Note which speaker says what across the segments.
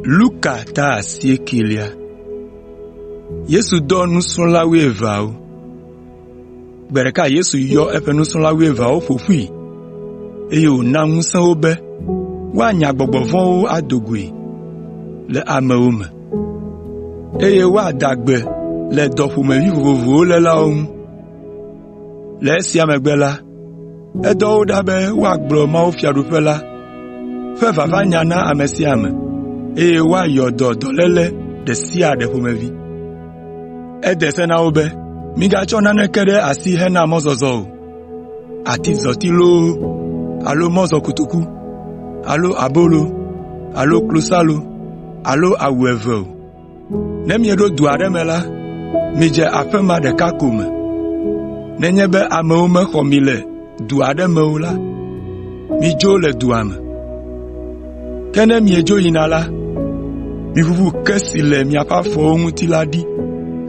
Speaker 1: Luka ta asiekelia. Yesu dɔ nusrɔ̃la wuieveawo. Gbe ɖeka Yesu yɔ eƒe nusrɔ̃la wuieveawo ƒo ƒui, eye wòna ŋusẽ wo be woanya gbɔgbɔ vɔ̃wo ado goe le amewo me, eye woada gbe le dɔ ƒomevi vovovowo lélawo ŋu. Le esia megbe la, edɔ wo ɖa be woagblɔ mawufiaɖuƒe la ƒe vavanya na ame sia ame, eye woayɔ dɔ dɔléle ɖe sia ɖe ƒomevi. Ede se na wo be, “Migatsɔ naneke ɖe asi hena mɔzɔzɔ o, atizɔti loo alo mɔzɔkotoku alo abolo alo klosalo alo awu eve o. Ne mieɖo du aɖe me la, midze aƒe ma ɖeka ko me. Nenye be amewo mexɔ mi le du aɖe me o la, midzo le dua me. Ke ne miedzo yina la, miʋuʋu ke si le miaƒe afɔwo ŋuti la ɖi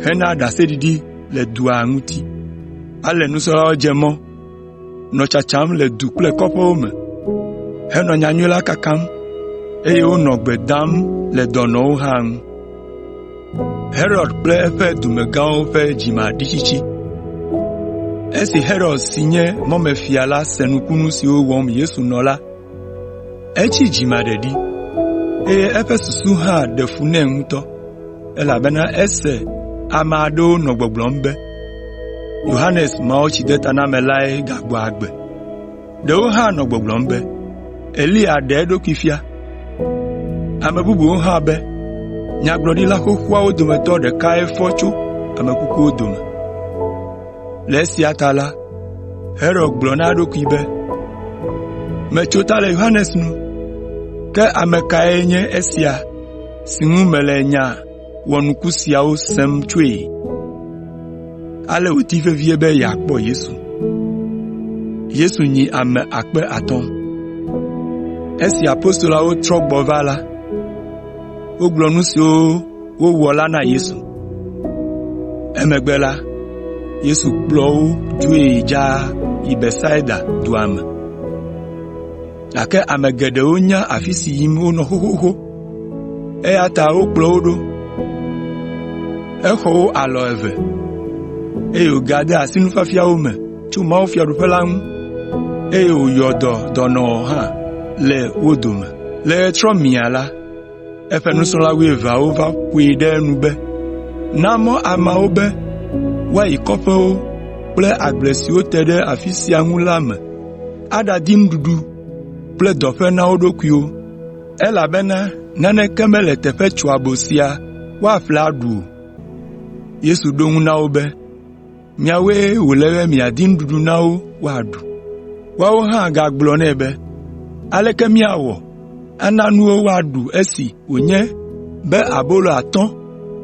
Speaker 1: hena ɖaseɖiɖi le dua ŋuti.” Ale nusrɔ̃lawo dze mɔ, nɔ tsatsam le du kple kɔƒewo me, henɔ nyanyui la kakam, eye wonɔ gbe dam le dɔnɔwo hã ŋu. Herod kple eƒe dumegãwo ƒe dzimaɖitsitsi. Esi Herod si nye mɔmefia la se nukunu siwo wɔm Yesu nɔ la, etsi dzimaɖeɖi, eye eƒe susu hã ɖe fu nɛ ŋutɔ, elabena ese ame aɖewo nɔ gbɔgblɔm be, Yohanes Mawutsidetanamelae gagbɔ agbe. Ɖewo hã nɔ gbɔgblɔm be, Eliya ɖe eɖokui fia. Ame bubuwo hã be, Nyagblɔɖila xoxoawo dometɔ ɖekae fɔ tso ame kukuwo dome. Le esia ta la, Herod gblɔ na eɖokui be, “Metso ta le Yohanes nu, ke ame kae nye esia si ŋu mele nya wɔnuku siawo sem tsoe?” Ale wòdi vevie be yeakpɔ Yesu. Yesu nyi ame akpe atɔ̃. Esi apostoloawo trɔ gbɔ va la, wogblɔ nu siwo wowɔ la na Yesu. Emegbe la, Yesu kplɔ wo dzoe dzaa yi Betsaida dua me, gake ame geɖewo nya afi si yim wonɔ xoxoxo, eya ta wokplɔ wo ɖo. Exɔ wo alɔ eve, eye wògade asi nufiafia wo me tso mawufiaɖuƒe la ŋu, eye wòyɔ dɔ dɔnɔwo hã le wo dome. Le ɣetrɔ miaa la, Eƒe nusrɔ̃la wuieveawo va ƒoe ɖe enu be, “Na mɔ ameawo be woayi kɔƒewo kple agble siwo te ɖe afi sia ŋu la me aɖadi nuɖuɖu kple dɔƒe na wo ɖokuiwo, elabena naneke mele teƒe tsoabo sia woaƒle aɖu o.” Yesu ɖo eŋu na wo be, “Miawoe wòle be miadi nuɖuɖu na wo woaɖu.” Woawo hã gagblɔ nɛ be, “Aleke míawɔ ana nu wo woaɖu esi wònye be abolo atɔ̃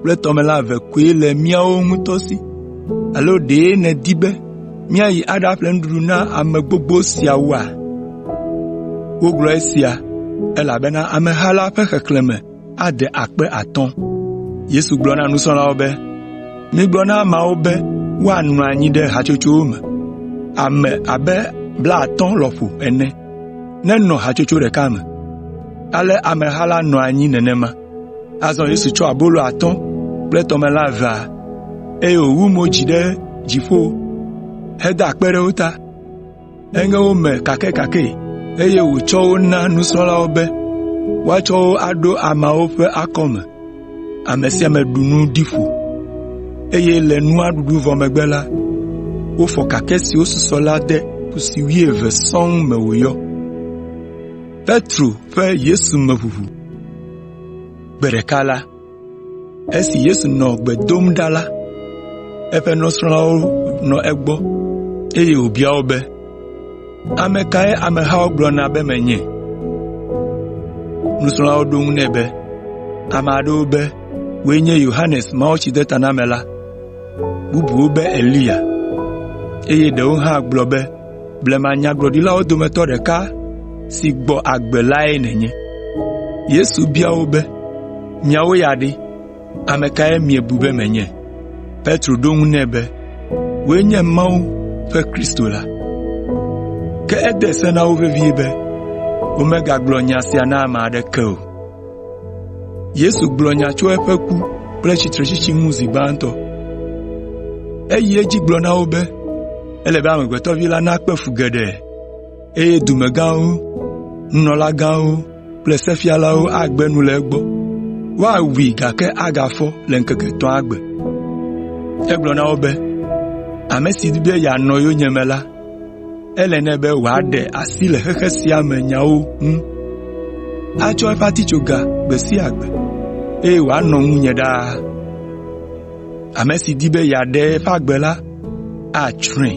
Speaker 1: kple tɔmelã eve koe le míawo ŋutɔ si? Alo ɖe nèdi be míayi aɖaƒle nuɖuɖu na ame gbogbo siawoa?” Wogblɔ esia, elabena ameha la ƒe xexlẽme ade 3,000. Yesu gblɔ na nusrɔ̃lawo be, “Migblɔ na ameawo be woanɔ anyi ɖe hatsotsowo me. Ame abe blaatɔ̃ lɔƒo ene nenɔ hatsotso ɖeka me.” Ale ameha la nɔ anyi nenema. Azɔ Yesu tsɔ abolo atɔ̃ kple tɔmelã evea, eye wòwu mo dzi ɖe dziƒo heda akpe ɖe wo ta. Eŋe wo me kakɛkakɛe, eye wòtsɔ wo na nusrɔ̃lawo be woatsɔ wo aɖo ameawo ƒe akɔme. Ame sia ame ɖu nu ɖi ƒo, eye le nua ɖuɖu vɔ megbe la, wofɔ kakɛ siwo susɔ la de kusi wuieve sɔŋ me wòyɔ. Petro ƒe Yesu me ʋuʋu. Gbe ɖeka la, Esi Yesu nɔ gbe dom ɖa la, eƒe nusrɔ̃lawo nɔ egbɔ eye wòbia wo be, “Ame kae amehawo gblɔna be menye?” Nusrɔ̃lawo ɖo eŋu nɛ be, “Ame aɖewo be wòe nye Yohanes Mawutsidetanamela, bubuwo be Eliya, eye ɖewo hã gblɔ be blema nyagblɔɖilawo dometɔ ɖeka si gbɔ agbe lae nènye.” Yesu bia wo be, “Miawo ya ɖe, ame kae miebu be menye?” Petro ɖo eŋu nɛ be, “Wòe nye Mawu ƒe Kristo la.” Ke ede se na wo vevie be womegagblɔ nya sia na ame aɖeke o. Yesu gblɔ nya tso eƒe ku kple tsitretsitsi ŋu zi gbãtɔ. Eyi edzi gblɔ na wo be, “Ele be Amegbetɔ Vi la nakpe fu geɖe, eye dumegãwo, nunɔlagãwo kple sefialawo agbe nu le egbɔ. Woawui gake agafɔ le ŋkeke etɔ̃a gbe.” Egblɔ na wo be, “Ame si di be yeanɔ yonyeme la, ele nɛ be wòaɖe asi le xexe sia me nyawo ŋu, atsɔ eƒe atitsoga gbe sia gbe, eye wòanɔ ŋunye ɖaa. Ame si di be yeaɖe eƒe agbe la, atsrɔ̃e,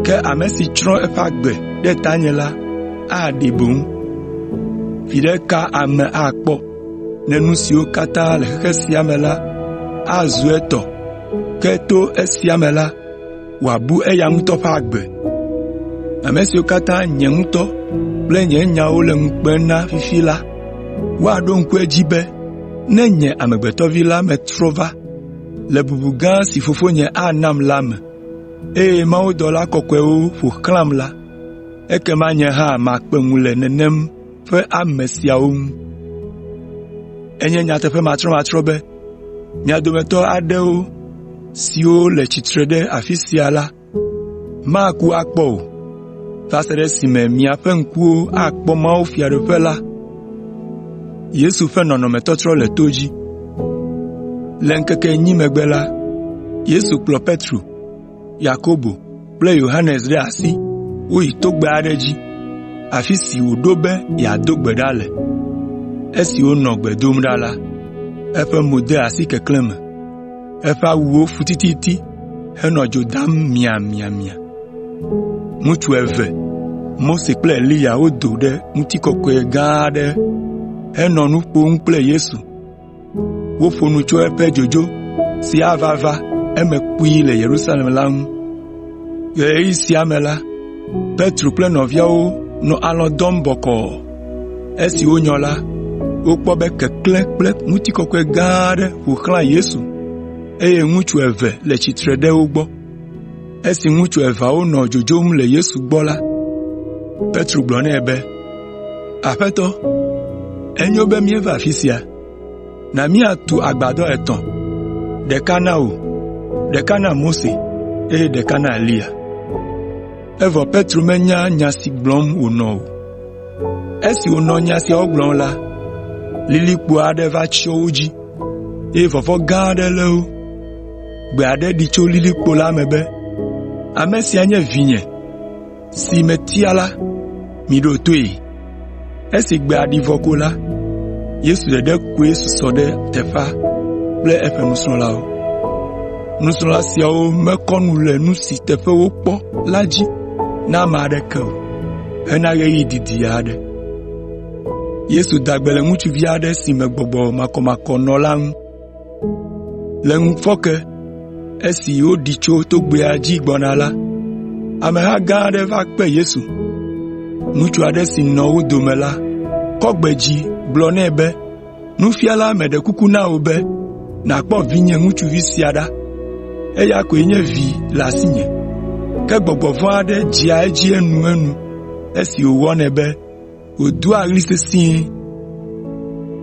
Speaker 1: ke ame si tsrɔ̃ eƒe agbe ɖe tanye la aɖee boŋ. Viɖe ka ame akpɔ ne nu siwo katã le xexe sia me la azu etɔ, ke to esia me la, wòabu eya ŋutɔ ƒe agbe? Ame siwo katã nye ŋutɔ kple nye nyawo le ŋu kpem na fifi la, woaɖo ŋku edzi be ne nye Amegbetɔ Vi la metrɔ va le bubu gã si Fofonye anam la me, eye mawudɔla kɔkɔewo ƒo xlãm la, ekema nye hã makpe ŋu le nenem ƒe ame siawo ŋu. Enye nyateƒe matrɔmatrɔ be mia dometɔ aɖewo siwo le tsitre ɖe afi sia la maku akpɔ o, va se ɖe esime miaƒe ŋkuwo akpɔ mawufiaɖuƒe la.” Le ŋkeke enyi megbe la, Yesu kplɔ Petro, Yakobo kple Yohanes ɖe asi woyi togbɛ aɖe dzi, afi si wòɖo be yeado gbe ɖa le. Esi wònɔ gbe dom ɖa la, eƒe mo de asi keklẽ me. Eƒe awuwo fu tititi henɔ dzo dam miamiamia. Ŋutsu eve, Mose kple Eliya wodo ɖe ŋutikɔkɔe gã aɖe henɔ nu ƒom kple Yesu. Woƒo nu tso eƒe dzodzo si ava va eme kpuie le Yerusalem la ŋu. Le ɣeyiɣi sia me la, Petro kple nɔviawo nɔ alɔ̃ dɔm bɔkɔɔ. Esi wonyɔ la, wokpɔ be keklẽ kple ŋutikɔkɔe gã aɖe ƒo xlã Yesu eye ŋutsu eve le tsitre ɖe wo gbɔ. Esi ŋutsu eveawo nɔ dzodzom le Yesu gbɔ la, Petro gblɔ nɛ be, “Aƒetɔ, enyo be míeva afi sia. Na míatu agbadɔ etɔ̃, ɖeka na wò, ɖeka na Mose eye ɖeka na Eliya.” Evɔ Petro menya nya si gblɔm wònɔ o. Esi wònɔ nya siawo gblɔm la, lilikpo aɖe va tsyɔ wo dzi, eye vɔvɔ̃ gã aɖe lé wo. Gbe aɖe ɖi tso lilikpo la me be, “Ame sia nye vinye si metia la, miɖo toe.” Esi gbea ɖi vɔ ko la, Yesu ɖeɖe koe susɔ ɖe teƒea kple eƒe nusrɔ̃lawo. Nusrɔ̃la siawo mekɔ nu le nu si teƒe wokpɔ la dzi na ame aɖeke o hena ɣeyiɣi didi aɖe. Yesu da gbe le ŋutsuvi aɖe si me gbɔgbɔ makɔmakɔ nɔ la ŋu. Le ŋufɔke esi woɖi tso togbɛa dzi gbɔna la, ameha gã aɖe va kpe Yesu. Ŋutsu aɖe si nɔ wo dome la kɔ gbe dzi gblɔ nɛ be, “Nufiala meɖe kuku na wò be nàkpɔ vinye ŋutsuvi sia ɖa, eya koe nye vi le asinye. Ke gbɔgbɔ vɔ̃ aɖe dzea edzi enuenu esi wòwɔnɛ be wòdoa ɣli sesĩe.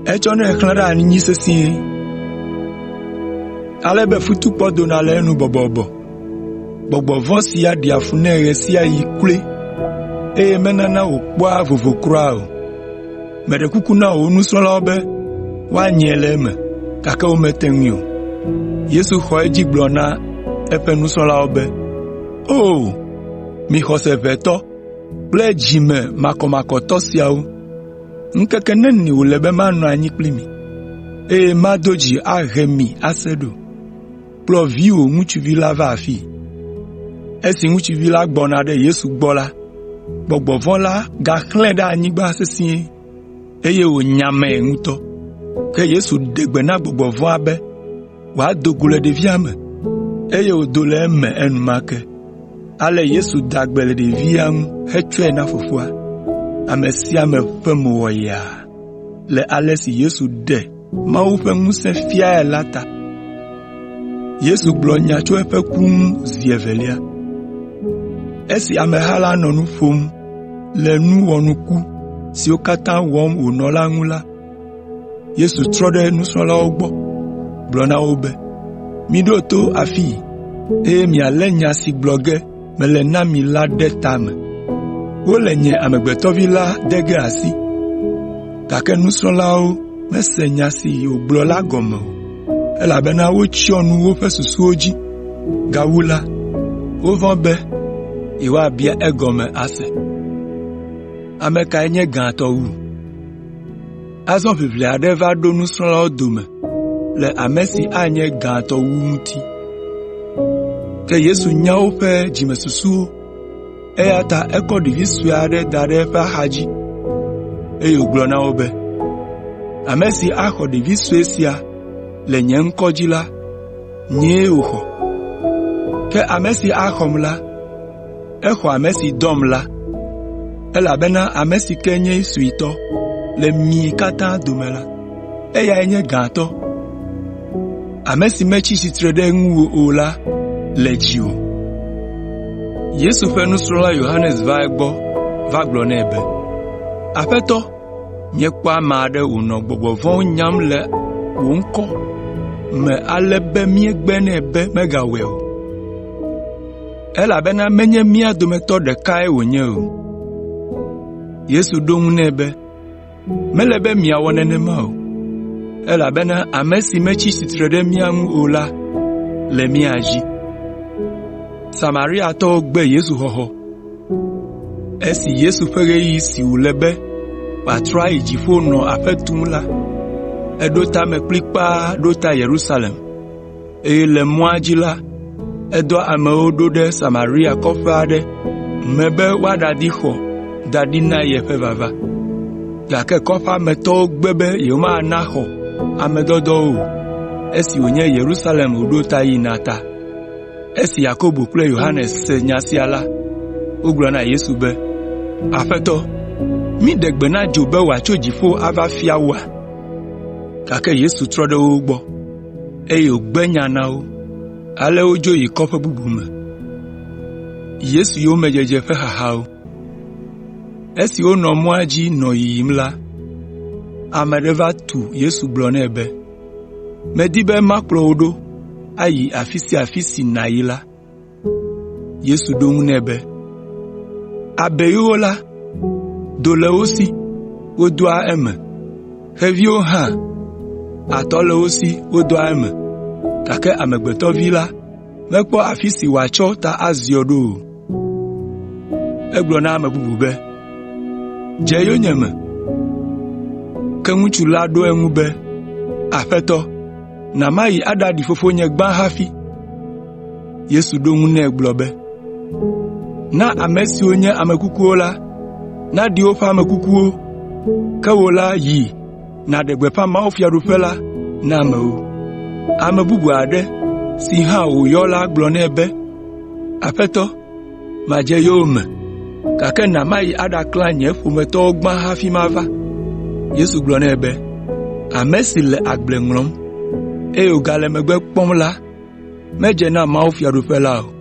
Speaker 1: Etsɔnɛ xlã ɖe anyi sesĩe, ale be futukpɔ dona le enu bɔbɔbɔ. Gbɔgbɔ vɔ̃ sia ɖea fu nɛ ɣe sia ɣi kloe, eye menana wòkpɔa vovo kura o. Meɖe kuku na wò nusrɔ̃lawo be woanyae le eme, gake womete ŋui o.” Yesu xɔ edzi gblɔ na eƒe nusrɔ̃lawo be, “O! Mi xɔse ʋɛ tɔ kple dzime makɔmakɔtɔ siawo, ŋkeke neni wòle be manɔ anyi kpli mi, eye mado dzi ahe mi ase ɖo? Kplɔ viwò ŋutsuvi la va afii.” Esi ŋutsuvi la gbɔna ɖe Yesu gbɔ la, gbɔgbɔ vɔ̃ la gaxlãe ɖe anyigba sesĩe, eye wònyamae ŋutɔ. Ke Yesu ɖe gbe na gbɔgbɔ vɔ̃a be wòado go le ɖevia me, eye wòdo le eme enumake. Ale Yesu da gbe le ɖevia ŋu hetsɔe na fofoa. Ame sia ame ƒe mo wɔ yaa le ale si Yesu ɖe Mawu ƒe ŋusẽ fiae la ta. Yesu gblɔ nya tso eƒe ku ŋu zi evelia. Esi ameha la nɔ nu ƒom le nu wɔnuku siwo katã wɔm wònɔ la ŋu la, Yesu trɔ ɖe nusrɔ̃lawo gbɔ gblɔ na wo be, “Miɖo to afii, eye mialé nya si gblɔ ge mele na mi la ɖe ta me. Wole nye Amegbetɔ Vi la de ge asi.” Gake nusrɔ̃lawo mese nya si wògblɔ la gɔme o, elabena wotsyɔ nu woƒe susuwo dzi. Gawu la, wovɔ̃ be yewoabia egɔme ase. Ame kae nye gãtɔ wu? Azɔ ʋiʋli aɖe va ɖo nusrɔ̃lawo dome le ame si anye gãtɔ wu ŋuti. Ke Yesu nya woƒe dzimesusuwo, eya ta ekɔ ɖevi sue aɖe da ɖe eƒe axadzi, eye wògblɔ na wo be, “Ame si axɔ ɖevi sue sia le nye ŋkɔ dzi la, nyee wòxɔ. Ke ame si axɔm la, exɔ ame si dɔm la, elabena ame si ke nye suetɔ le mi katã dome la, eyae nye gãtɔ. Ame si metsi tsitre ɖe ŋuwò o la le dziwò.” Yesu ƒe nusrɔ̃la Yohanes va egbɔ va gblɔ nɛ be, “Aƒetɔ, míekpɔ ame aɖe wònɔ gbɔgbɔ vɔ̃wo nyam le wò ŋkɔ me ale be míegbe nɛ be megawɔe o, elabena menye mía dometɔ ɖekae wònye o.” Yesu ɖo eŋu nɛ be, “Mele be miawɔ nenema o, elabena ame si metsi tsitre ɖe mía ŋu o la le mía dzi.” Esi Yesu ƒe ɣeyiɣi si wòle be wòatrɔ ayi dziƒo nɔ aƒe tum la, eɖo ta me kplikpaa ɖo ta Yerusalem, eye le mɔa dzi la, edɔ amewo ɖo ɖe Samaria kɔƒe aɖe me be woaɖadi xɔ da ɖi na yeƒe vava. Gake kɔƒea me tɔwo gbe be yewomana xɔ ame dɔdɔwo o, esi wònye Yerusalem wòɖo ta yina ta. Esi Yakobo kple Yohanes se nya sia la, wogblɔ na Yesu be, “Aƒetɔ, míɖe gbe na dzo be wòatso dziƒo ava fia woa?” Gake Yesu trɔ ɖe wo gbɔ, eye wògbe nya na wo. Ale wodzo yi kɔƒe bubu me. Esi wonɔ mɔa dzi nɔ yiyim la, ame aɖe va tu Yesu gblɔ nɛ be, “Medi be makplɔ wò ɖo ayi afi sia afi si nàyi la.” Yesu ɖo eŋu nɛ be, “Abeiwo la, do le wo si wodɔa eme, xeviwo hã, atɔ le wo si wodɔa eme, gake Amegbetɔ Vi la mekpɔ afi si wòatsɔ ta aziɔ ɖo o.” Egblɔ na ame bubu be, “Dze yonyeme.” Ke ŋutsu la ɖo eŋu be, “Aƒetɔ, na mayi aɖaɖi fofonye gbã hafi.” Yesu ɖo eŋu nɛ gblɔ be, “Na ame siwo nye ame kukuwo la, naɖi woƒe ame kukuwo, ke wò la yi nàɖe gbeƒã mawufiaɖuƒe la na amewo.” Ame bubu aɖe si hã wòyɔ la gblɔ nɛ be, “Aƒetɔ, madze yowòme, gake na mayi aɖaklã nye ƒometɔwo gbã hafi mava.” Yesu gblɔ nɛ be, “Ame si le agble ŋlɔm, eye wògale megbe kpɔm la medze na mawufiaɖuƒe la o.”